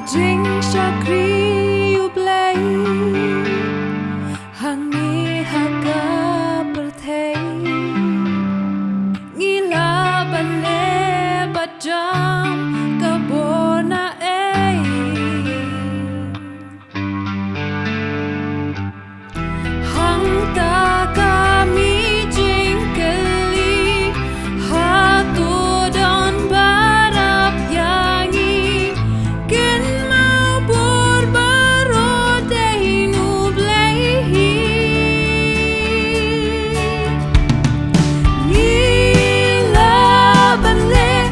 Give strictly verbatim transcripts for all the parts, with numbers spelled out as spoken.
Jingshakri U Blei ha ngi ha ka pyrthei, ngi lah ban leh bad jam ka bor na ei. Hangta ka mih jingkylli, hato don barap ïa ngi? Kynmaw bor baroh dei na U Blei hi. Ngi lah ban leh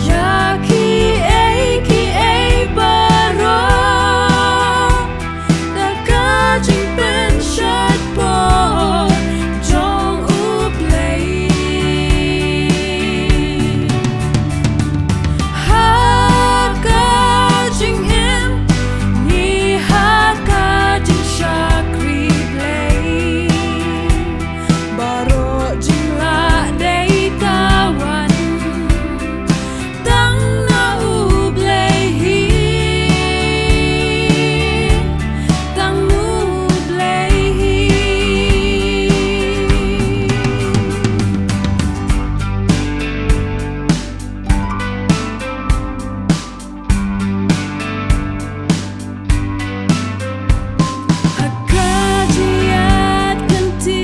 ïa kiei kiei baroh da ka jingpynshait bor jong U Blei. Ha ka jingim, ngi ha ka jingshakri Blei, baroh jinglah dei ka wan tang na U Blei hi, tang na U Blei hi. Ha ka jingïaid lynti,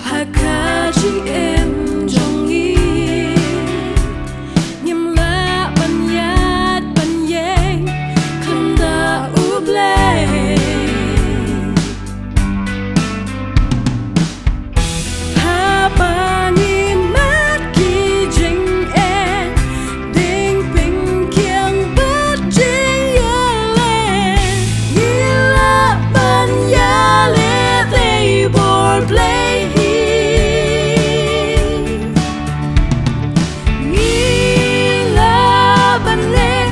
ha ka jingim jong ngi, ngim lah ban ïaid ban ïeng khlem da U Blei. Haba ngi mad ki jingeh, ding pyngkiang bad jingïaleh, ngi lah ban ïaleh dei bor Blei hi. Ngi lah ban leh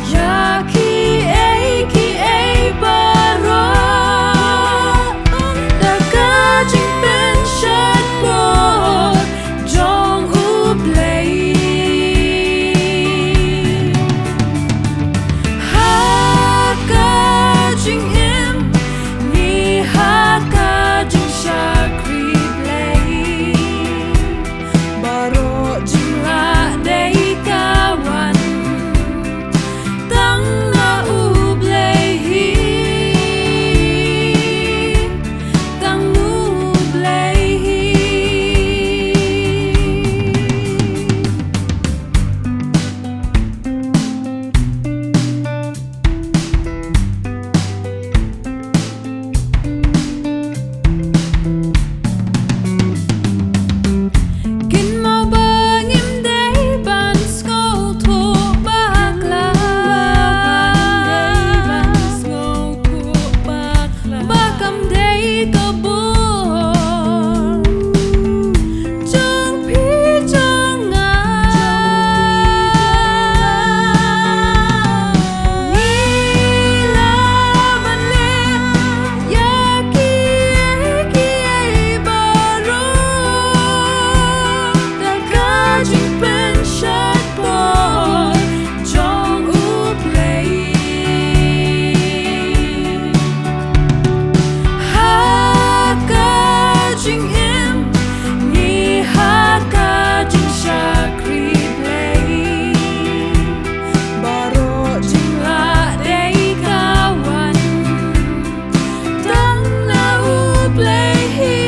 ïa kiei kiei baroh da ka jingpynshait bor jong U Blei. Ha ka jingim, ngi ha ka jingshakri Blei, baroh jinglah dei ka wan tang na U Blei hi, tang na U Blei hi. Kynmaw ba ngim dei ban sngewthuh bakla, ba kam dei ka bor jong phi jong nga. Ngi lah ban leh ïa kiei kiei baroh da ka jingpynshait bor jong U Blei. Ha ka jingim, ngi ha ka jingshakri Blei, baroh jinglah dei ka wan tang na U Blei hi,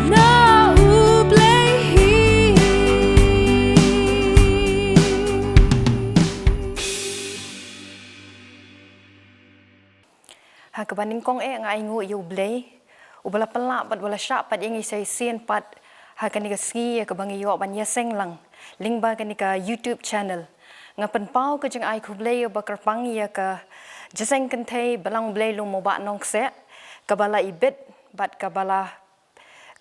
na U Blei hi. Ha kaba nyngkong eh nga ainguh ïa U Blei uba la pynlah bad uba la shah pat ïa ngi sa shisien pat ha kane ka sngi ïa kaba ngi ïoh ban ïaseng lang lyngba kane ka YouTube channel. Nga pynpaw ka jingai khublei uba kyrpang ïa ka jingïaseng kynthei Balang Blei Lum Mawbah Nongkseh kaba la ibit bad kaba la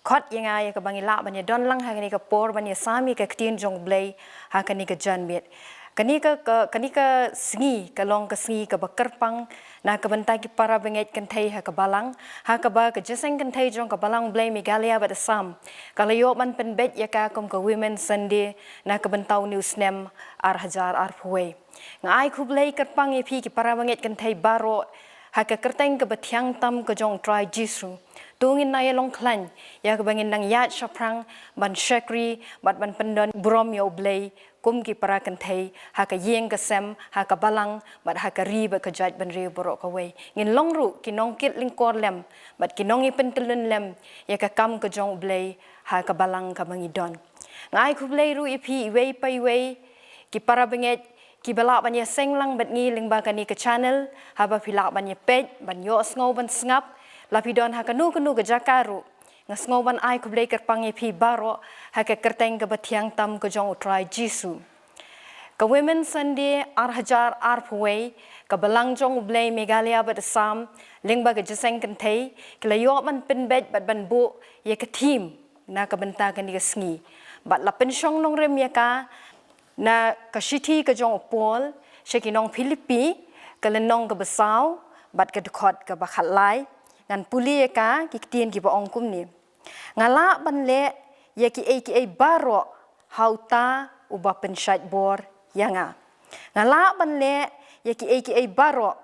khot ïa nga ïa kaba ngi lah ban ïadon lang ha kane ka por ban ïasam ïa ka ktien jong U Blei ha kane ka janmiet. Kane ka, ka, kane ka sngi, ka long ka sngi kaba kyrpang na ka bynta ki para bangeit kynthei ha ka balang, ha kaba ka jingïaseng kynthei jong ka Balang Blei Meghalaya bad Assam, ka la ïoh ban pynbeit ïa ka kum ka Women's Sunday na ka bynta une u snem ar hajar arphew wei. Nga ai khublei kyrpang ïa phi ki para bangeit kynthei baroh, ha ka kyrteng kaba thiang tam ka jong U Trai Jisu. To ngin nang ïa long khlaiñ, ïa kaba ngin nang ïaid shaphrang, ban shakri, bad ban pyndon burom ïa U Blei, kum ki para kynthei, ha ka ïing ka sem, ha ka balang, bad ha ka ri bad ka jaitbynriew baroh kawei. Ngin long ruh, ki nongkit lyngkor lem, bad ki nongïapyntylun lem, ïa ka kam ka jong U Blei, ha ka balang kaba ngi don. Nga ai khublei ruh ïa phi iwei pa iwei, ki para bangeit, kiba lah ban ïaseng lang bad ngi lyngba kane ka channel, haba phi lah ban ïapeit, ban ïohsngew ban sngap, la phi don ha kano kano ka jaka ruh. Nga sngew ban ai khublei kyrpang ïa phi baroh, ha ka kyrteng kaba thiang tam ka jong U Trai Jisu. Ka Women's Sunday ar hajar arphew wei, ka Balang jong U Blei Meghalaya bad Assam, lyngba ka jingïaseng kynthei, ki la ïoh ban pynbeit bad ban buh, ïa ka theme, na ka bynta kane ka sngi. Bad la pynshong nongrim ïa ka, na ka shithi ka jong u Paul, sha ki nong Philippi, ka lynnong kaba saw, bad ka dkhot kaba khatlai, ngan pule ïa ka, ki ktien kiba ong kumne. Nga lah ban leh, ïa kiei kiei baroh, ha uta uba pynshait bor, ïa nga. Nga lah ban leh, ïa kiei kiei baroh,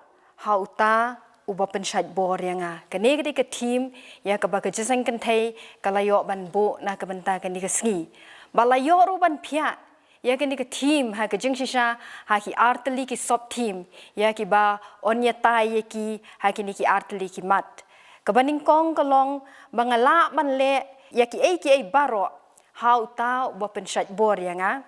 ha uta uba pynshait bor, ïa nga. Kane ka dei ka theme, ïa kaba ka jingïaseng kynthei, ka la ïoh ban buh na ka bynta kane ka sngi. Ba la ïoh ruh ban phiah, ïa kane ka theme, ha ka jingshisha, ha ki artylli ki sub theme, ïa kiba yn ïatai ïa ki, ha kine ki artylli ki mat. Kaba nyngkong ka long, ba nga lah ban leh, ïa kiei kiei baroh, ha uta uba pynshait bor ïa nga.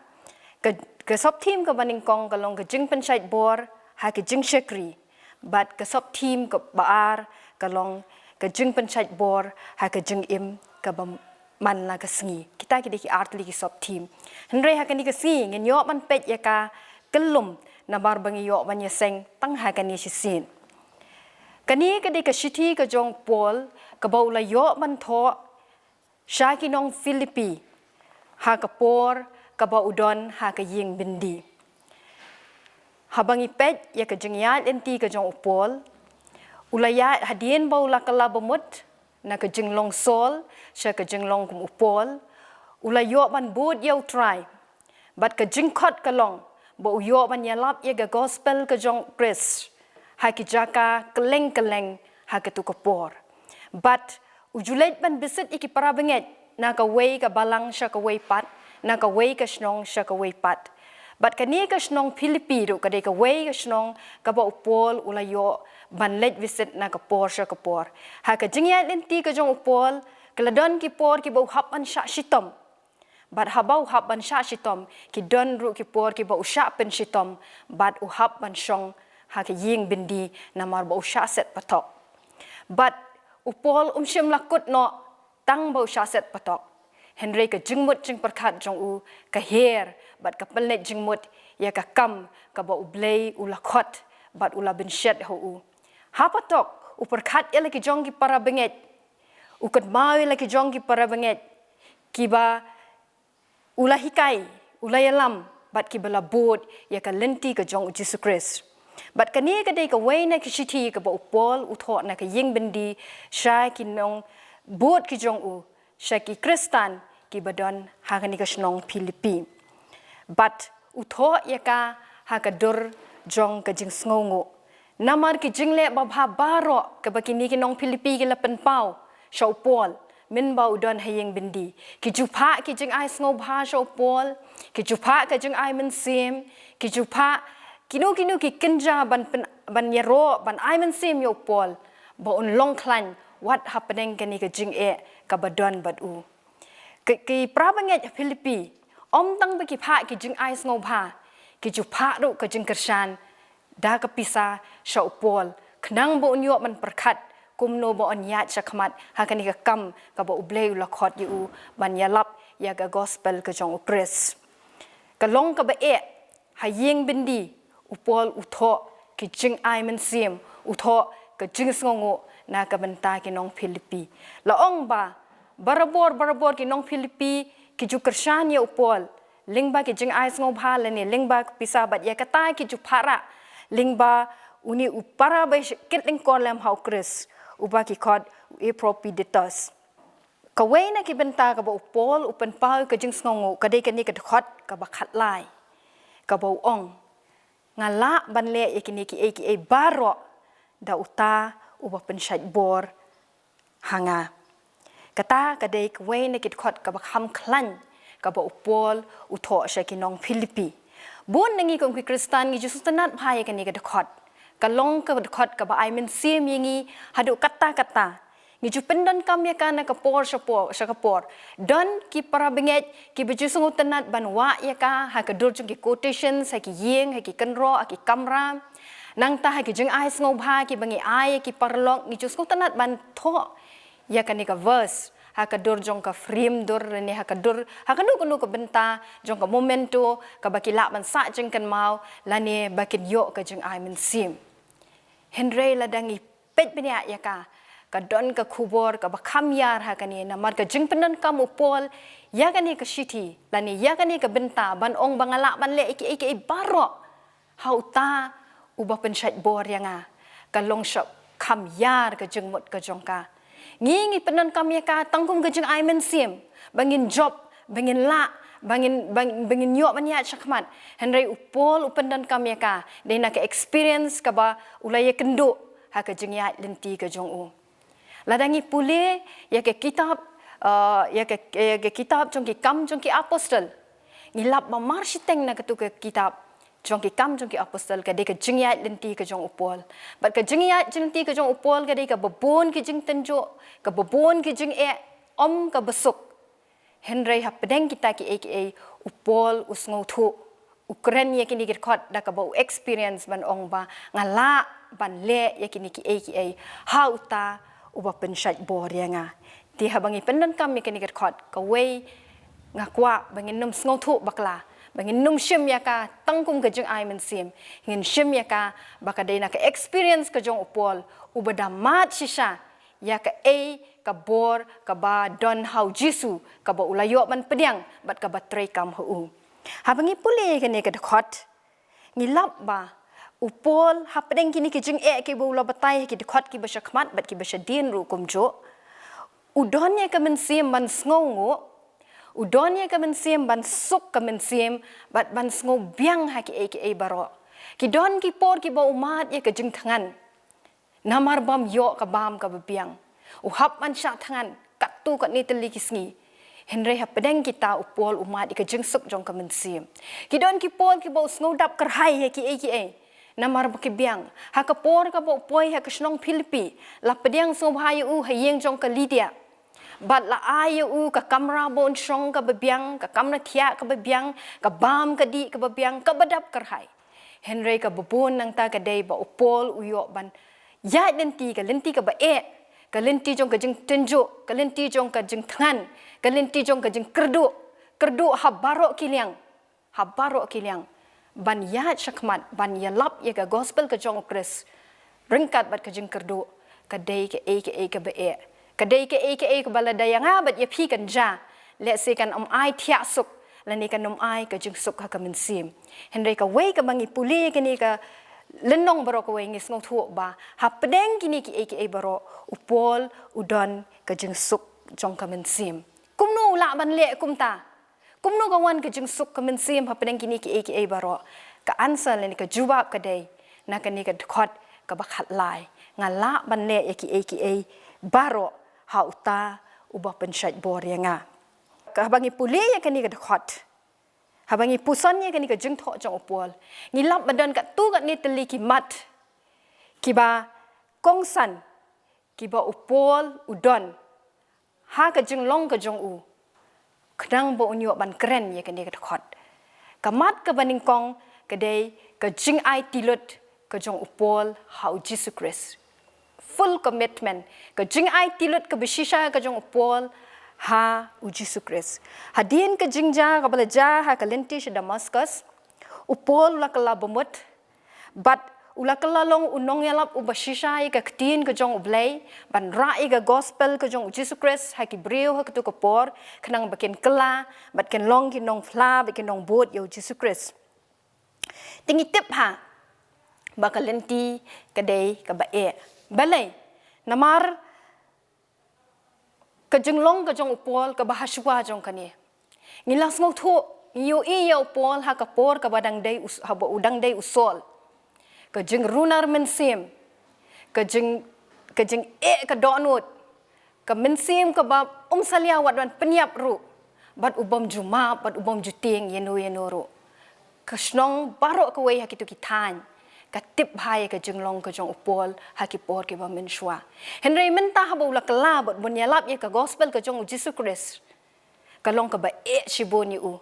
Ka, ka sub theme kaba nyngkong ka long ka jingpynshait bor, ha ka jingshakri. Bad ka sub theme kaba ar, ka long ka jingpynshait bor, ha ka jingim kaba man la ka sngi. Kita ki dei ki artylli ki sub theme. Hynrei ha kane ka sngi, ngin ïoh ban peit ïa ka kyllum namar ba ngi ïoh ban ïaseng tang ha kane shisien. Kane ka dei ka shithi ka jong u Paul, kaba u la ïoh ban thoh, sha ki nong Philippi, ha ka por, kaba u don, ha ka ïing byndi. Haba ngi peit, ïa ka jingïaid lynti ka jong u Paul, u la ïaid hadien ba u la kylla bamut, na ka jinglong Saul, sha ka jinglong kum u Paul, u la ïoh ban bud ïa u Trai. Bad ka jingkhot ka long, ba u ïoh ban ïalap ïa ka gospel ka jong u Khrist, ha ki jaka kylleng kylleng, ha katu ka por. Bad u ju leit ban bishit ïa ki para bangeit, na kawei ka balang sha kawei pat, na kawei ka shnong sha kawei pat. Bad kane ka shnong Philippi ruh ka dei kawei ka shnong kaba u Paul u la ïoh ban leit bishit na ka por sha ka por. Ha ka jingïaid lynti ka jong u Paul, ka la don ki por kiba u hap ban shah shitom. Bad haba u hap ban shah shitom, ki don ruh ki por kiba u shah pynshitom, bad u hap ban shong ha ka ïing byndi namar ba u shah set patok. Bad u Paul um shym la kut noh, tang ba u shah set patok. Hynrei ka jingmut jingpyrkhat jong u, ka her, bad ka pynleit jingmut, ïa ka kam, kaba u Blei u la khot, bad u la bynshet ha u. Ha patok, u pyrkhat ïa la ki jong ki para bangeit, u kynmaw ïa la ki jong ki para bangeit, kiba u la hikai, u la ïalam, bad kiba la bud, ïa ka lynti ka jong u Jisu Khrist. Bad kane ka dei kawei na ki shithi kaba u Paul u thoh na ka ïing byndi, sha ki nongbud ki jong u, sha ki Khristan, kiba don ha kane ka shnong Philippi. Bad u thoh ïa ka ha ka dur jong ka jingsngewnguh. Namar ki jingleh babha baroh kaba kine ki nong Philippi ki la pynpaw sha u Paul, mynba u don ha ïing byndi. Ki ju phah ki jingai sngewbha sha u Paul, ki ju phah ka jingai mynsiem, ki ju phah kino kino ki kynja ban pyn, ban ïaroh, ban ai mynsiem ïa u Paul, ba un long khlaiñ, wat hapdeng kane ka jingeh kaba don bad u. Ki, ki para bangeit Philippi, ym tang ba ki phah ki jingai sngewbha, ki ju phah ruh ka jingkyrshan, da ka pisa sha u Paul, khnang ba un ïoh ban pyrkhat, kumno ba un ïaid shakhmat, ha kane ka kam, kaba u Blei u la khot ïa u, ban ïalap, ïa ka gospel ka jong u Khrist. Ka long kaba eh, ha ïing byndi, u Paul u thoh, ki jingai mynsiem, u thoh, ka jingsngewnguh, na ka bynta ki nong Philippi. La ong ba, barabor, barabor ki nong Philippi, ki ju kyrshan ïa u Paul, lyngba ki jingai sngewbha lane lyngba ki pisa bad ïa kata ki ju pharah lyngba une u para ba kit lyngkor lem ha u Khrist, uba ki khot u Epaphroditus. Kawei na ki bynta kaba u Paul u pynpaw ka jingsngewnguh ka dei kane ka dkhot kaba khatlai, kaba u ong, nga lah ban leh ïa kine kiei kiei baroh da uta uba pynshait bor ha nga. Kata ka dei kawei na ki dkhot kaba kham khlaiñ kaba u Paul u thoh sha ki nong Philippi. Bun na ngi kum ki Khristan ngi ju sngewtynnad bha ïa kane ka dkhot. Ka long ka dkhot kaba ai mynsiem ïa ngi haduh katta katta. Ngi ju pyndonkam ïa ka na ka por sha por, sha ka por. Don ki para bangeit kiba ju sngewtynnad ban wah ïa ka ha ka dur jong ki quotations, ha ki ïing, ha ki kynroh, ha ki kamra. Nangta ha ki jingai sngewbha kiba ngi ai ïa ki paralok, ngi ju sngewtynnad ban thoh ïa kane ka verse ha ka dur jong ka frame dur lane ha ka dur, ha kano kano ka bynta jong ka memento kaba ki lah ban sah jingkynmaw lane ba kin ïoh ka jingai mynsiem. Hynrei lada ngi peit bniah ïa ka, ka don ka khubor kaba kham ïar ha kane, namar ka jingpyndonkam u Paul ïa kane ka shithi lane ïa kane ka bynta ban ong ba nga lah ban leh ïa kiei kiei baroh ha uta uba pynshait bor ïa nga, ka long sha kham ïar ka jingmut ka jong ka. Ngi ngi pyndonkam ïa ka tang kum ka jingai mynsiem ba ngin jop, ba ngin lah, ba ngin, ba, ba ngin ïoh ban ïaid shakhmat. Hynrei u Paul u pyndonkam ïa ka dei na ka experience kaba u la ïakynduh ha ka jingïaid lynti ka jong u. Lada ngi pule ïa ka kitab, uh, ïa ka, ïa ka kitab jong ki Kam jong ki Apostol, ngi lap ba mar shiteng na katu ka kitab jong ki Kam jong ki Apostol ka dei ka jingïaid lynti ka jong u Paul. Bad ka jingïaid lynti ka jong u Paul ka dei kaba bun ki jingtynjuh, kaba bun ki jingeh, ym kaba suk. Hynrei hapdeng kita kiei kiei u Paul u sngewthuh, u kren ïa kine ki dkhot da kaba u experience ban ong ba nga lah ban leh ïa kine kiei kiei ha uta uba pynshait bor ïa nga. Te haba ngi pyndonkam ïa kine ki dkhot, kawei nga kwah ba ngin nym sngewthuh bakla, ba ngin nym shim ïa ka tang kum ka jingai mynsiem, ngin shim ïa ka ba ka dei na ka experience ka jong u Paul uba da mad shisha ïa kaei ka bor kaba don ha u Jisu kaba u la ïoh ban pdiang bad kaba treikam ha u. Haba ngi pule ïa kane ka dkhot, ngi lap ba u Paul hapdeng kine ki jingeh kiba u la batai ha ki dkhot kiba shakhmat bad kiba shadien ruh kumjuh, u don ïa ka mynsiem ban sngewnguh, u don ïa ka mynsiem ban suk ka mynsiem bad ban sngewbiang ha kiei kiei baroh. Ki don ki por kiba u mad ïa ka jingthngan. Namar bym ïoh ka bam kaba biang, u hap ban shah thngan katto katne tylli ki sngi. Hynrei hapdeng kita u Paul u mad ïa ka jingsuk jong ka mynsiem. Ki don ki por kiba u sngewdap kyrhai ïa kiei kiei namar ba ki biang. Ha ka por kaba u poi ha ka shnong Philippi, la pdiang sngewbha ïa u ha ïing jong ka Lydia. Bad la ai ïa u ka kamra ba un shong kaba biang, ka kamra thiah kaba biang, ka bam ka dih kaba biang, kaba dap kyrhai. Hynrei kaba bun nangta ka dei ba u Paul u ïoh ban ïaid lynti, ka lynti kaba eh, ka lynti jong ka jingtynjuh, ka lynti jong ka jingthngan, ka lynti jong ka jingkyrduh, kyrduh ha baroh ki liang, ha baroh ki liang, ban ïaid shakhmat ban ïalap ïa ka gospel ka jong u Khrist ryngkat bad ka jingkyrduh, ka dei kaei kaei kaba eh, ka dei kaei kaei kaba lada ïa nga bad ïa phi kan jia, lehse kan ym ai thiah suk lane kan ym ai ka jingsuk ha ka mynsiem. Hynrei kawei kaba ngi pule ïa kane ka lynnong baroh kawei ngi sngewthuh ba hapdeng kine kiei kiei baroh u Paul u don ka jingsuk jong ka mynsiem. Kumno u lah ban leh kumta? Kumno ka wan ka jingsuk ka mynsiem hapdeng kine kiei kiei baroh? Ka answer lane ka jubab ka dei na kane ka dkhot kaba khatlai, nga lah ban leh ïa kiei kiei baroh ha uta uba pynshait bor ïa nga. Ka haba ngi pule ïa kane ka dkhot, haba ngi puson ïa kane ka jingthoh jong u Paul, ngi lap ba don katto katne tylli ki mat kiba kongsan kiba u Paul u don ha ka jinglong ka jong u khnang ba un ïoh ban kren ïa kane ka dkhot. Ka mat kaba nyngkong ka dei ka jingaiti lut ka jong u Paul ha u Jisu Khrist. Full commitment, ka jingaiti lut kaba shisha ka jong u Paul ha u Jisu Khrist. Hadien ka jingjia kaba la jia ha ka lynti sha Damascus, u Paul u la kylla bamut bad U la kylla long u nongïalap uba shisha ïa ka ktien ka jong U Blei, ban rah ïa ka gospel ka jong U Jisu Khrist ha ki briew ha kato ka por, khnang ba kin kylla, bad kin long ki nongphla, bad kin nongbud ïa U Jisu Khrist. Te ngi tip ha, ba ka lynti ka dei kaba eh. Balei, namar ka jinglong ka jong u Paul kaba hashwa jong kane. Ngi la sngewthuh, ngi ïohi ïa u Paul ha ka por kaba dang dei u, haba u dang dei u Saul. Ka jingrunar mynsiem, ka jing, ka jingeh ka dohnud, ka mynsiem kaba um salia wat ban pynïap ruh, bad u bym ju map, bad u bym ju tieng ïano ïano ruh. Ka shnong baroh kawei ha kito ki thaiñ ka tip bha ïa ka jinglong ka jong u Paul ha ki por kiba mynshuwa. Hynrei mynta haba u la kylla bad bun ïalap ïa ka gospel ka jong U Jisu Khrist, ka long kaba eh shibun ïa u.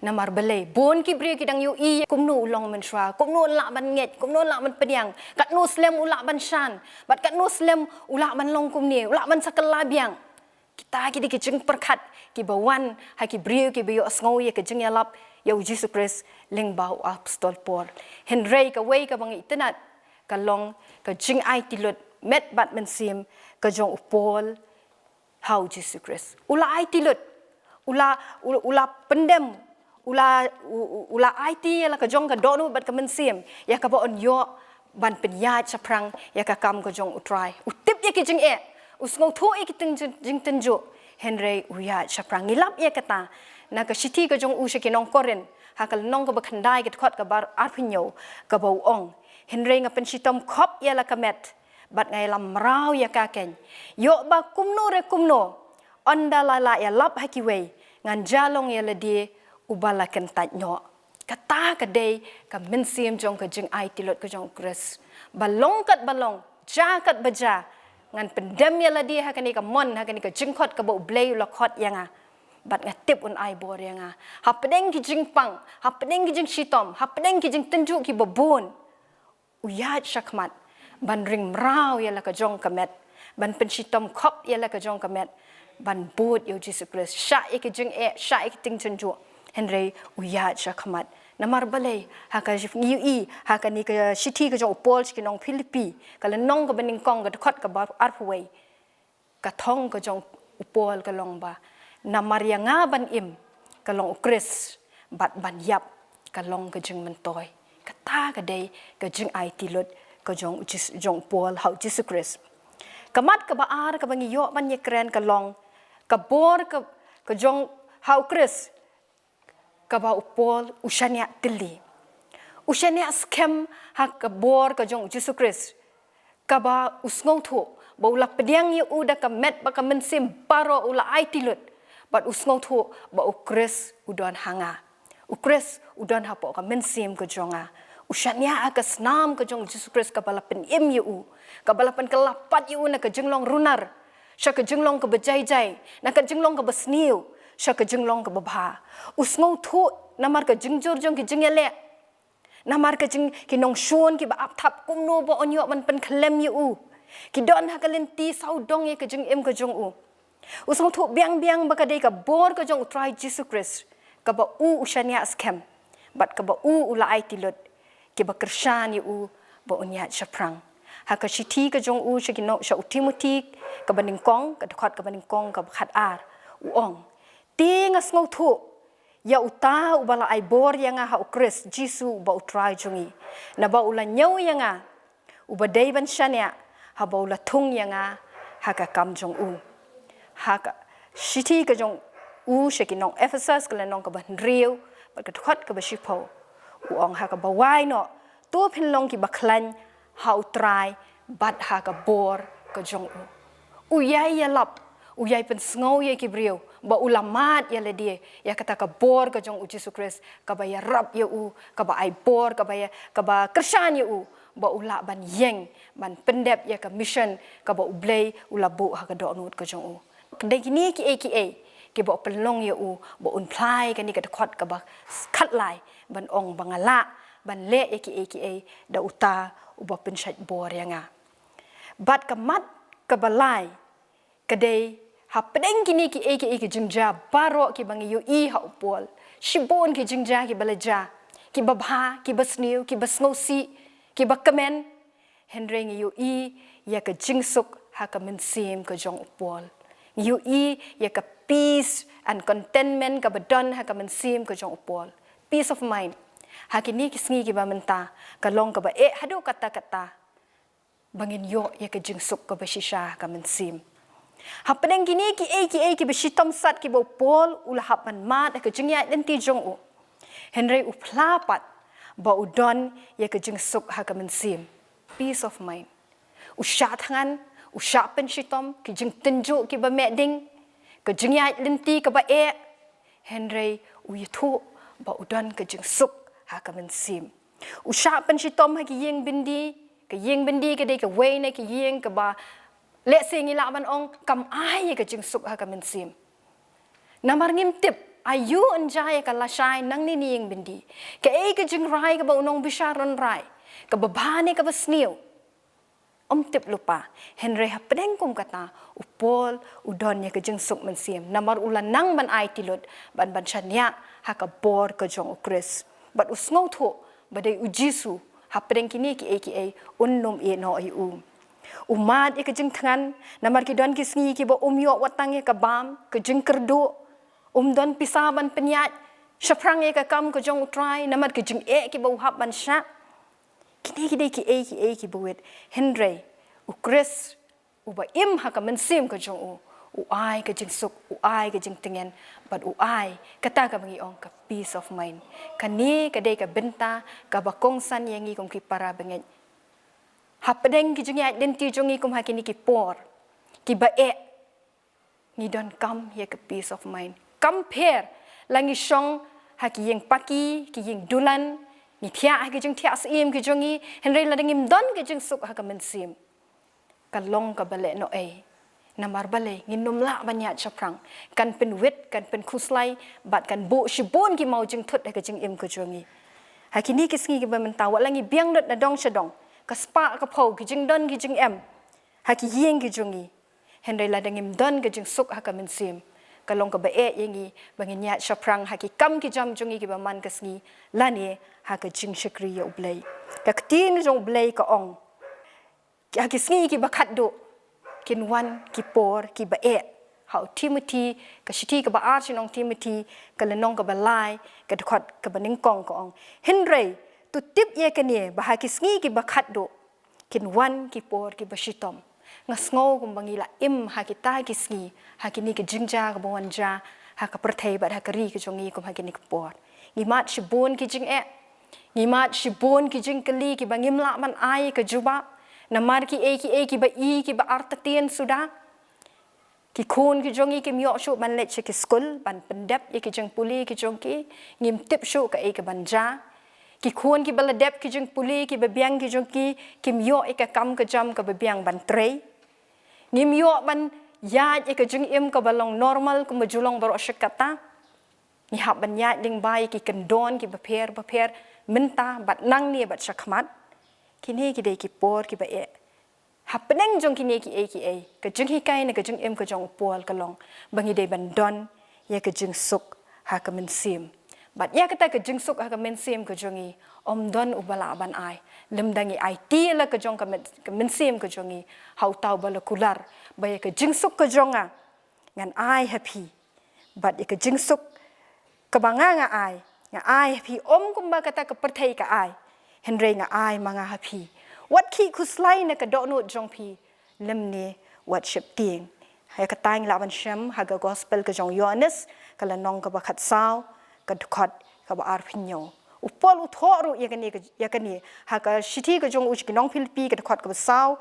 Namar balei, bun ki briew ki dang ïohi kumno u long mynshuwa, kumno u lah ban ngeit, kumno u lah ban pdiang, katno slem u lah ban shan, bad katno slem u lah ban long kumne, u lah ban sa kylla biang. Kita ki dei ki jingpyrkhat kiba wan ha ki briew kiba ïohsngew ïa ka jingïalap ïa U Jisu Khrist lyngba u apostol Paul. Hynrei kawei kaba ngi itynnad ka long ka jingaiti lut met bad mynsiem ka jong u Paul ha U Jisu Khrist. U la aiti lut, u la, u, u la pyndem, u la, u, u, u la aiti ïa la ka jong ka dohnud bad ka mynsiem ïa kaba un ïoh ban pynïaid shaphrang ïa ka kam ka jong U Trai. U tip ïa ki jingeh, u sngewthuh ïa ki tyng-, jing, jingtynjuh, hynrei u ïaid shaphrang. Ngi lap ïa kata na ka shithi ka jong u sha ki nong Korinth, ha ka lynnong kaba khyndai, ka dkhot kaba arphew hynñiew, kaba u ong: Hynrei nga pynshitom khop ïa la ka met, bad nga ïalam mraw ïa ka keiñ, ïoh ba kumno re kumno, ynda la lah ïalap ha kiwei, ngan jia long ïa lade uba la kyntait noh. Kata ka dei ka mynsiem jong ka jingaiti lut ka jong U Khrist. Ba long kat ba long, jia kat ba jia, ngan pyndem ïa lade ha kane ka mon, ha kane ka jingkhot kaba U Blei u la khot ïa nga. Bad nga tip un ai bor ïa nga. Hapdeng ki jingpang, hapdeng ki jingshitom, hapdeng ki jingtynjuh kiba bun, u ïaid shakhmat ban ring mraw ïa la ka jong ka met, ban pynshitom khop ïa la ka jong ka met, ban bud ïa U Jisu Khrist, shah ïa ki jingeh, shah ïa ki tyngtynjuh. Hynrei u ïaid shakhmat. Namar balei, ha ka jif ngi ïohi ha kane ka shithi ka jong u Paul sha ki nong Philippi, ka lynnong kaba nyngkong, ka dkhot kaba arphew wei. Ka thong ka jong u Paul ka long ba, namar ïa nga ban im ka long U Khrist, bad ban ïap ka long ka jingmyntoi. Kata ka dei ka jingaiti lut ka jong u Jis-, jong u Paul ha U Jisu Khrist. Ka mat kaba ar kaba ngi ïoh ban ïakren ka long ka bor ka, ka jong ha U Khrist, kaba u Paul u shaniah tylli. U shaniah skhem ha ka bor ka jong U Jisu Khrist, kaba u sngewthuh ba u la pdiang ïa u da ka met bad ka mynsiem baroh, u la aiti lut, bad u sngewthuh ba U Khrist u don ha nga. U Khrist u don hapoh ka mynsiem ka jong nga. U shaniah ha ka snam ka jong U Jisu Khrist kaba la pynim ïa u, kaba la pynkylla pat ïa u na ka jinglong runar sha ka jinglong kaba jai jai, na ka jinglong kaba sniew sha ka jinglong kaba bha. U sngewthuh namar ka jingjur jong ki jingïaleh, namar ka jing, ki nongshun kiba ap thap kumno ba un ïoh ban pynkhlem ïa u. Ki don ha ka lynti sawdong ïa ka jingim ka jong u. U sngewthuh biang biang ba ka dei ka bor ka jong U Trai Jisu Khrist kaba u u shaniah skhem, bad kaba u u la aiti lut, kiba kyrshan ïa u ba un ïaid shaphrang. Ha ka shithi ka jong u sha ki nong, sha u Timothi kaba nyngkong, ka dkhot kaba nyngkong, kaba khatar, u ong: Te nga sngewthuh ïa uta uba la ai bor ïa nga ha U Khrist Jisu uba U Trai jong ngi, naba u la ñiew ïa nga, uba dei ban shaniah, haba u la thung ïa nga ha ka kam jong u. Ha ka shithi ka jong u sha ki nong Ephesus, ka lynnong kaba hynriew, bad ka dkhot kaba shiphew, u ong: Ha kaba wai noh, to phin long kiba khlaiñ ha U Trai bad ha ka bor ka jong u. U ïai ïalap, u ïai pynsngew ïa ki briew ba u la mad ïa lade ïa kata ka bor ka jong U Jisu Khrist, kaba ïarap ïa u, kaba ai bor, kaba ïa, kaba kyrshan ïa u ba u lah ban ïeng ban pyndep ïa ka mission kaba U Blei u la buh ha ka dohnud ka jong u. Dei kine kiei kiei kiba u pynlong ïa u ba un phla ïa kane ka dkhot kaba khatlai, ban ong ba nga lah ban leh ïa kiei kiei da uta uba pynshait bor ïa nga. Bad ka mat kaba lai ka dei, hapdeng kine kiei kiei ki jingjia baroh kiba ngi ïohi ha u Paul, shibun ki jingjia kiba la jia, kiba bha, kiba sniew, kiba sngewsih, kiba kmen, hynrei ngi ïohi ïa ka jingsuk ha ka mynsiem ka jong u Paul. Ngi ïohi ïa ka peace and contentment kaba don ha ka mynsiem ka jong u Paul. Peace of mind. Ha kine ki sngi kiba mynta, ka long kaba eh haduh katta katta ba ngin ïoh ïa ka jingsuk kaba shisha ha ka mynsiem. Hapdeng kine kiei kiei kiba shitom sat kiba u Paul u la hap ban mad ha ka jingïaid lynti jong u, hynrei u phla pat ba u don ïa ka jingsuk ha ka mynsiem. Peace of mind. U shah thngan, u shah pynshitom, ki jingtynjuh kiba meh ding, ka jingïaid lynti kaba eh, hynrei u ïathuh ba u don ka jingsuk ha ka mynsiem. U shah pynshitom ha ki ïing byndi, ka ïing byndi ka dei kawei na ki ïing kaba, lehse ngi lah ban ong, kam ai ïa ka jingsuk ha ka mynsiem. Namar ngim tip aïu yn jia ïa ka lashai nangne na ïing byndi. Kaei ka jingrai kaba u nongbishar un rai, kaba bha ne kaba sniew. Ym tip lypa, hynrei hapdeng kum kata, u Paul u don ïa ka jingsuk mynsiem, namar u la nang ban aiti lut, ban ban shaniah ha ka bor ka jong u Khrist. Bad u sngewthuh ba dei u Jisu, hapdeng kine kiei kiei, un ym ïehnoh ïa u. U mad ïa ka jingthngan, namar ki don ki sngi kiba um ïoh wat tang ïa ka bam, ka jingkyrduh, um don pisa ban pynïaid shaphrang ïa ka kam ka jong u Trai, namar ka jingeh kiba u hap ban shah. Kine ki dei kiei kiei kiba wit, hynrei u Khrist uba im ha ka mynsiem ka jong u, u ai ka jingsuk, u ai ka jingtngen, bad u ai kata kaba ngi ong ka peace of mind. Kane ka dei ka bynta kaba kongsan ïa ngi kum ki para bangeit. Hapdeng ki jingïaid lynti jong ngi kum ha kine ki por kiba eh, ngi donkam ïa ka peace of mind. Kam pher la ngi shong ha ki ïing paki, ki ïing dulan, ngi thiah ha ki jingthiah syiem ki jong ngi, hynrei lada ngim don ka jingsuk ha ka mynsiem, ka long kaba lehnohei. Namar balei? Ngin ym lah ban ïaid shaphrang. Kan pynwit, kan pynkhuslai, bad kan buh shibun ki mawjingthut ha ka jingim ka jong ngi. Ha kine ki sngi kiba mynta, wat la ngi biang lut na dong sha dong, ka spah ka phew, ki jingdon ki jingem ha ki ïing ki jong ngi, hynrei lada ngim don ka jingsuk ha ka mynsiem, ka long kaba eh ïa ngi ba ngin ïaid shaphrang ha ki kam ki jam jong ngi kiba man ka sngi, lane ha ka jingshakri ïa u Blei. Ka ktien jong u Blei ka ong, ha ki sngi kiba khatduh kin wan ki por kiba eh. Ha u Timothi, ka shithi kaba ar sha u nong Timothi, ka lynnong kaba lai, ka dkhot kaba nyngkong ka ong, hynrei to tip ïa kane ba ha ki sngi kiba khatduh kin wan ki por kiba shitom. Nga sngew kumba ngi la im ha kita ki sngi, ha kine ki jingjia kiba wan jia ha ka pyrthei bad ha ka ri ka jong ngi kum ha kine ki por. Ngi mad shibun ki jingeh, ngi mad shibun ki jingkylli kiba ngim lah ban ai ka jubab, namar kiei kiei kiba i kiba artatien suda. Ki khun ki jong ngi kim ïoh shuh ban leit sha ki skul ban pyndep ïa ki jingpule ki jong ki, ngim tip shuh kaei kaban jia. Ki khun kiba la dep ki jingpule kiba biang ki jong ki, kim ïoh ïa ka kam ka jam kaba biang ban trei. Ngim ïoh ban ïaid ïa ka jingim kaba long normal kumba ju long baroh shi katta. Ngi hap ban ïaid lyngba ïa ki kyndon kiba pher bapher mynta bad nangne bad shakhmat. Kine ki dei ki por kiba eh. Hapdeng jong kine kiei kiei, ka jinghikai na ka jingim ka jong u Paul ka long ba ngi dei ban don ïa ka jingsuk ha ka mynsiem. Bad ïa kata ka jingsuk ha ka mynsiem ka jong ngi, ym don uba lah ban ai. Lymda ngi aiti ïa la ka jong ka myn-, ka mynsiem ka jong ngi ha uta uba la kular, ba ïa ka jingsuk ka jong nga ngan ai ha phi. Bad ïa ka jingsuk kaba nga nga ai, nga ai ha phi, ym kumba kata ka pyrthei ka ai, hynrei nga ai ma nga ha phi. Wat khih khuslai na ka dohnud jong phi lymne wat sheptieng. Ïa kata ngi lah ban shem ha ka gospel ka jong u Ïoannis, ka lynnong kaba khatsaw, ka dkhot kaba arphew hynñiew. U Paul u thoh ruh ïa kane ka, ïa kane ha ka shithi ka jong u sha ki nong Philippi, ka dkhot kaba saw,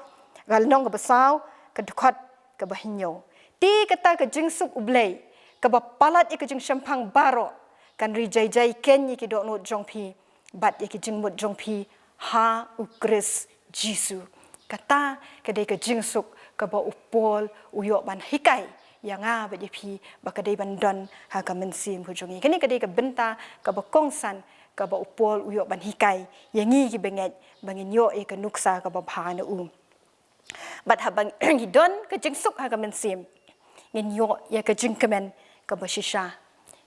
ka lynnong kaba saw, ka dkhot kaba hynñiew. Te kata ka jingsuk U Blei kaba palat ïa ka jingshemphang baroh, kan ri jai jai keiñ ïa ki dohnud jong phi bad ïa ki jingmut jong phi ha u Khrist Jisu. Kata ka dei ka jingsuk kaba u Paul u ïoh ban hikai ïa nga bad ïa phi ba ka dei ban don ha ka mynsiem ka jong ngi. Kane ka dei ka bynta kaba kongsan kaba u Paul u ïoh ban hikai ïa ngi ki bangeit ba ngin ïoh ïa ka nuksa kaba bha na u. Bad haba ngi don ka jingsuk ha ka mynsiem, ngin ïoh ïa ka jingkmen kaba shisha.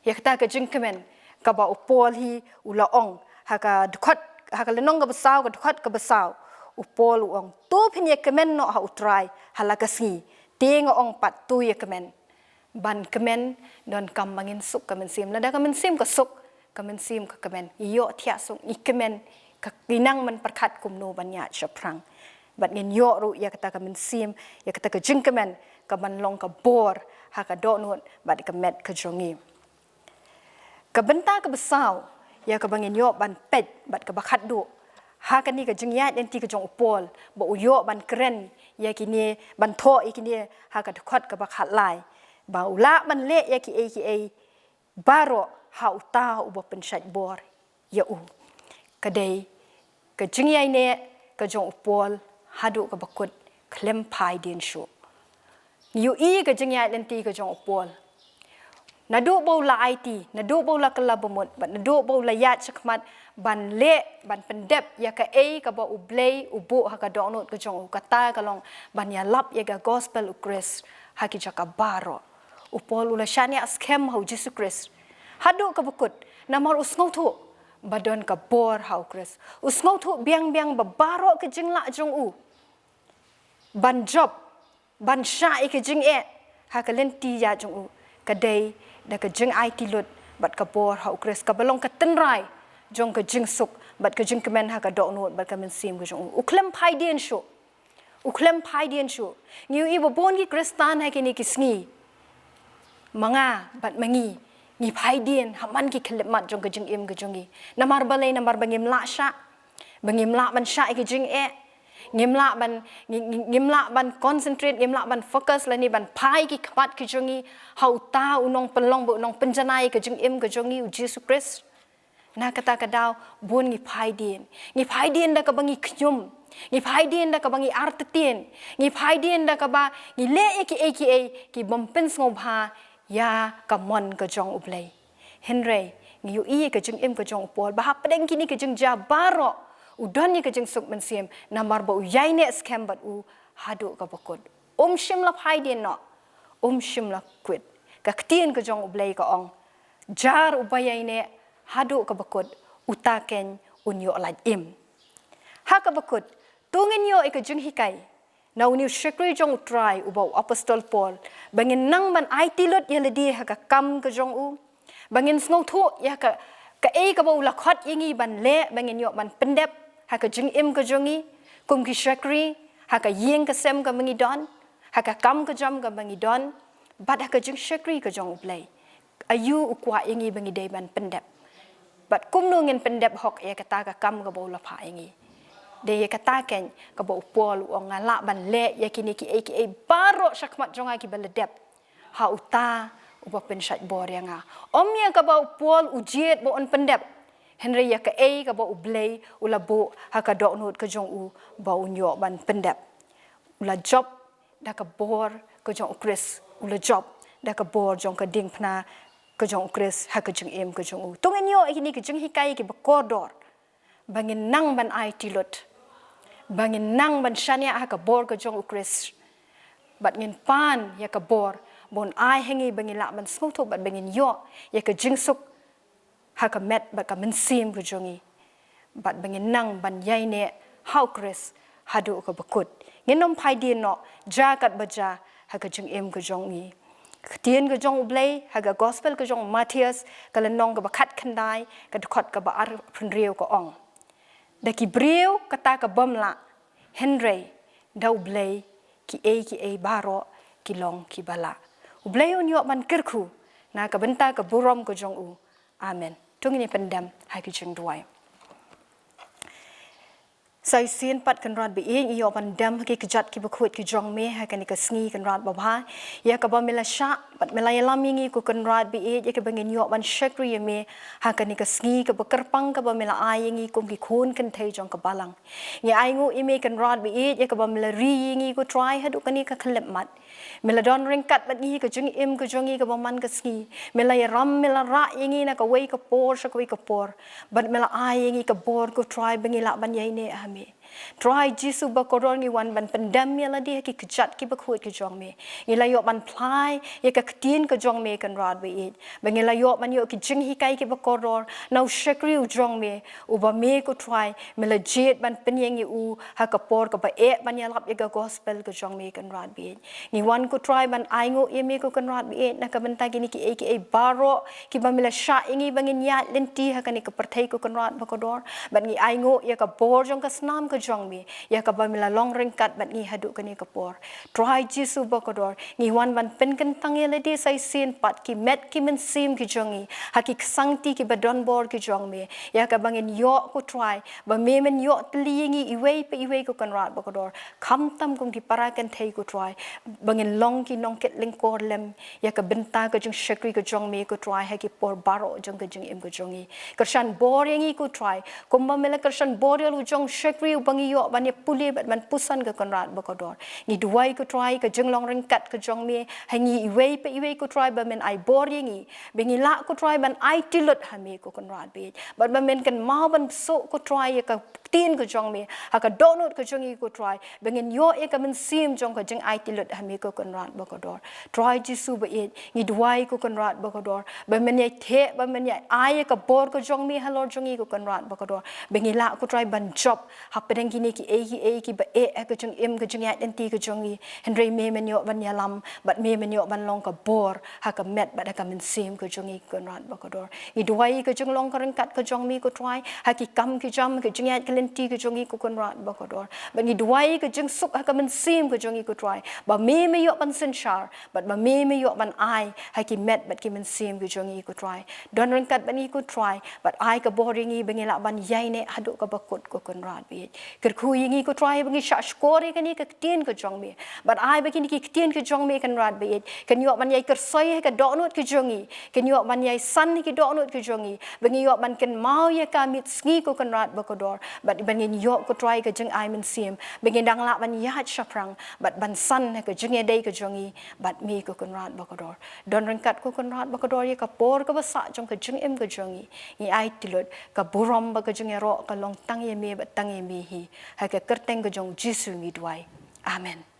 Ïa kata ka jingkmen kaba u Paul hi u la ong ha ka dkhot Ha ka lynnong kaba saw, ka dkhot kaba saw, u Paul u ong, "To phin ïa kmen noh ha u Trai ha la ka sngi. Te nga ong pat, to ïa kmen." Ban kmen donkam ba ngin suk ka mynsiem. Lada ka mynsiem ka suk, ka mynsiem ka kmen. Ngi ïoh thiah suk, ngi kmen, ka, ngi nang ban pyrkhat kumno ban ïaid shaphrang. Bad ngin ïoh ruh ïa kata ka mynsiem, ïa kata ka jingkmen, kaban long ka bor ha ka dohnud bad ka met ka jong ngi. Ka bynta kaba saw ïa kaba ngin ïoh ban peit bad kaba khatduh ha kane ka jingïaid lynti ka jong u Paul, ba u ïoh ban kren ïa kine, ban thoh ïa kine ha ka dkhot kaba khatlai, ba u lah ban leh ïa kiei kiei baroh ha uta uba pynshait bor ïa u. Ka dei ka jingïaineh ka jong u Paul haduh kaba kut, khlem phai dien shuh. Ngi ïohi ka jingïaid lynti ka jong u Paul. Naduh ba u la aiti, naduh ba u la kylla bamut, bad naduh ba u la ïaid shakhmat ban leh, ban pyndep ïa kaei kaba U Blei u buh ha ka dohnud ka jong u, kata ka long ban ïalap ïa ka gospel u Khrist ha ki jaka baroh. U Paul u la shaniah skhem ha u Jisu Khrist haduh kaba kut, namar u sngewthuh ba don ka bor ha u Khrist. U sngewthuh biang biang ba baroh ka jinglah jong u ban jop, ban shah ïa ka jingeh ha ka lynti ïaid jong u, ka dei da ka jingaiti lut bad ka bor ha u Khrist, kaba long ka tynrai jong ka jingsuk bad ka jingkmen ha ka dohnud bad ka mynsiem ka jong u. U khlem phai dien shuh. U khlem phai dien shuh. Ngi ïohi ba bun ki Khristan ha kine ki sngi, ma nga bad ma ngi, ngi phai dien ha man ki khyllipmat jong ka jingim ka jong ngi. Namar balei? Namar ba ngim lah shah, ba ngim lah ban shah ïa ka jingeh. Ngim lah ban, ngi, ngi, ngim lah ban concentrate, ngim lah ban focus lane ban phai ki khmat ki jong ngi ha uta u nongpynlong bad u nongpynjanai ïa ka jingim ka jong ngi, u Jisu Khrist. Na kata ka daw bun ngi phai dien. Ngi phai dien da kaba ngi khñium. Ngi phai dien da kaba ngi artatien. Ngi phai dien da kaba ngi leh ïa kiei kiei ki bym pynsngewbha ïa ka mon ka jong U Blei. Hynrei ngi ïohi ïa ka jingim ka jong u Paul ba hapdeng kine ki jingjia baroh, u don ïa ka jingsuk mynsiem, namar ba u ïaineh skhem bad u haduh kaba kut. Um shym la phai dien noh. Um shym la quit. Ka ktien ka jong U Blei ka ong, jar uba ïaineh haduh kaba kut, uta keiñ un ïoh lait im. Ha kaba kut, to ngin ïoh ïa ka jinghikai na une u shakri jong u Trai uba u apostol Paul, ba ngin nang ban aiti lut ïa lade ha ka kam ka jong u, ba ngin sngewthuh ïa ka, kaei kaba u la khot ïa ngi ban leh, ba ngin ïoh ban pyndep ha ka jingim ka jong ngi kum ki shakri, ha ka ïing ka sem kaba ngi don, ha ka kam ka jam kaba ngi don, bad ha ka jingshakri ka jong U Blei. Aïu u kwah ïa ngi ba ngi dei ban pyndep? Bad kumno ngin pyndep hok ïa kata ka kam kaba u la phah ïa ngi? Dei ïa kata keiñ kaba u Paul u ong, nga lah ban leh ïa kine kiei kiei baroh shakhmat jong nga kiba la dep ha uta uba pynshait bor ïa nga. Ym ïa kaba u Paul u jied ba un pyndep, hynrei ïa kaei kaba U Blei u la buh ha ka dohnud ka jong u ba un ïoh ban pyndep. U la jop da ka bor ka jong u Khrist, u la jop da ka bor jong ka diengphna ka jong u Khrist ha ka jingim ka jong u. To ngin ïoh ïa kine ki jinghikai kiba kordor, ba ngin nang ban aiti lut, ba ngin nang ban shaniah ha ka bor ka jong u Khrist, bad ngin pan ïa ka bor ba un ai ha ngi ba ngin lah ban sngewthuh bad ba ngin ïoh ïa ka jingsuk ha ka met bad ka mynsiem ka jong ngi, bad ba ngin nang ban ïaineh ha u Khrist haduh kaba kut. Ngin ym phai dien noh, jia katba jia ha ka jingim ka jong ngi. Ka ktien ka jong U Blei ha ka gospel ka jong u Mathaios, ka lynnong kaba khatkhyndai, ka dkhot kaba arphew hynriew ka ong, da ki briew kata ka bym lah, hynrei da U Blei kiei kiei baroh ki long kiba lah. U Blei un ïoh ban kyrkhu na ka bynta ka burom ka jong u. Amen. To ngin ïa pyndem ha ki jingduwai. Sa shisien pat Kynrad ba ïeit, ngi ïoh ban dem ha ki kjat kiba khuid ki jong me ha kane ka sngi, Kynrad babha, ïa kaba me la shah bad me la ïalam ïa ngi, ko Kynrad ba ïeit, ïa kaba ngin ïoh ban shakri ïa me ha kane ka sngi kaba kyrpang kaba me la ai ïa ngi kum ki khun kynthei jong ka balang. Ngi ainguh ïa me Kynrad ba ïeit, ïa kaba me la ri ïa ngi ko Trai haduh kane ka khyllipmat. Me la don ryngkat bad ngi ha ka jingim ka jong ngi kaba man ka sngi. Me la ïaram, me la rah ïa ngi na kawei ka por sha kawei ka por. Bad me la ai ïa ngi ka bor ko Trai ba ngi lah ban ïaineh ha me. Trai Jisu bakordor, ngi wan ban pyndem ïa lade ha ki kjat kiba khuid ki jong me. Ngi la ïoh ban phla ïa ka ktien ka jong me, Kynrad baieit, ba ngi la ïoh ban ïoh ki jinghikai kiba kordor na u shakri u jong me, uba me ko Trai me la jied ban pynïeng ïa u ha ka por kaba eh ban ïalap ïa ka gospel ka jong me, Kynrad baieit. Ngi wan ko Trai ban ainguh ïa me ko Kynrad baieit na ka bynta kine kiei kiei baroh kiba me la shah ïa ngi ba ngin ïaid lynti ha kane ka pyrthei ko Kynrad bakordor. Bad ngi ainguh ïa ka bor jong ka snam ka jong me, ïa kaba me la long ryngkat bad ngi haduh kane ka por. Trai Jisu bakordor, ngi wan ban pynkyntang ïa lade sa shisien pat, ki met ki mynsiem ki jong ngi, ha ki ksangti kiba don bor ki jong me, ïa kaba ngin ïoh ko Trai ba me men ïoh tylli ïa ngi iwei pa iwei ko Kynrad bakordor, khamtam kum ki para kynthei ko Trai, ba ngin long ki nongkit lyngkor lem ïa ka bynta ka jingshakri ka jong me ko Trai ha ki por baroh jong ka jingim ka jong ngi. Kyrshan bor ïa ngi ko Trai, kumba me la kyrshan bor ïa u jong shakri uba ngi ïoh ban ïa pule bad ban puson ko Kynrad bakordor. Ngi duwai ko Trai ka jinglong ryngkat ka jong me ha ngi iwei pa iwei ko Trai, ba men ai bor ïa ngi, ba ngi lah ko Trai ban aiti lut ha me ko Kynrad baieit, bad ba men kynmaw ban suk ko Trai ïa ka ktien ka jong me ha ka dohnud ka jong ngi ko Trai, ba ngin ïoh ïa ka mynsiem jong ka jingaiti lut ha me ko Kynrad bakordor. Trai Jisu baieit, ngi duwai ko Kynrad bakordor, ba men ïai theh, ba men ïai ai ïa ka bor ka jong me halor jong ngi ko Kynrad bakordor, ba ngi lah ko Trai ban jop hapdeng kine kiei kiei kiba eh ha ka jingim ka jingïaid lynti ka jong ngi. Hynrei me men ïoh ban ïalam bad me men ïoh ban long ka bor ha ka met bad ha ka mynsiem ka jong ngi ko Kynrad bakordor. Ngi duwai ka jinglong ka ryngkat ka jong me ko Trai ha ki kam ki jam, ka jingïaid ka lynti ka jong ngi ko Kynrad bakordor. Bad ngi duwai ka jingsuk ha ka mynsiem ka jong ngi ko Trai, ba me me ïoh ban synshar bad ba me me ïoh ban ai ha ki met bad ki mynsiem ki jong ngi ko Trai. Don ryngkat bad ngi ko Trai, bad ai ka bor ïa ngi ba ngi lah ban ïaineh haduh kaba kut ko Kynrad baieit. Kyrkhu ïa ngi ko Trai ba ngi shah shkor ïa kane ka ktien ka jong me, bad ai ba kine ki ktien ka jong me Kynrad baieit kin ïoh ban ïai kyrsoi ha ka dohnud ka jong ngi, kin ïoh ban ïai san ha ki dohnud ka jong ngi, ba ngi ïoh ban kynmaw ïa ka miet sngi ko Kynrad bakordor, bad ba ngin ïoh ko Trai ka jingai mynsiem ba ngin dang lah ban ïaid shaphrang bad ban san ha ka jingïadei ka jong ngi bad me ko Kynrad bakordor. Don ryngkat ko Kynrad bakordor ïa ka por kaba sah jong ka jingim ka jong ngi. Ngi aiti lut, ka burom bad ka jingïaroh ka long tang ïa me bad tang ïa me hi. Ha ka kyrteng ka jong Jisu ngi duwai. Amen.